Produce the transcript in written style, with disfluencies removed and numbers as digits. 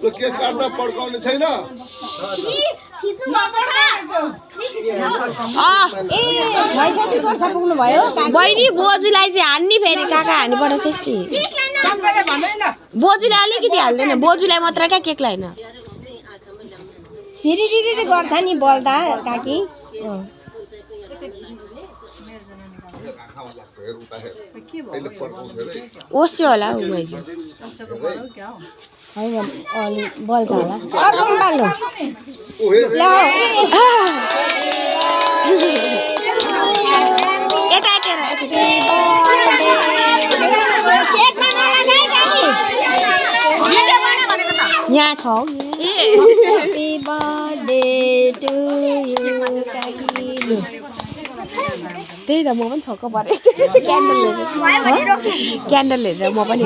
ल के काट्दा पड्काउने छैन बहिनी बोजूलाई चाहिँ हान्नी फेरि काका हान्नु पर्छ त्यस्तै बोजूले अलिकति हाल्दैन बोजूलाई मात्र क्या केकलाई हैन छिरिरिरि गर्छ नि बोल्दा काकी ओस्यो होला उ मैजु हैन अलि बल्छ होला अर्को बाल्नु ल यता तेरा यहाँ छ Happy birthday to you काकी त्यही त म पनि छक्क परे क्यान्डल हेरेर म पनि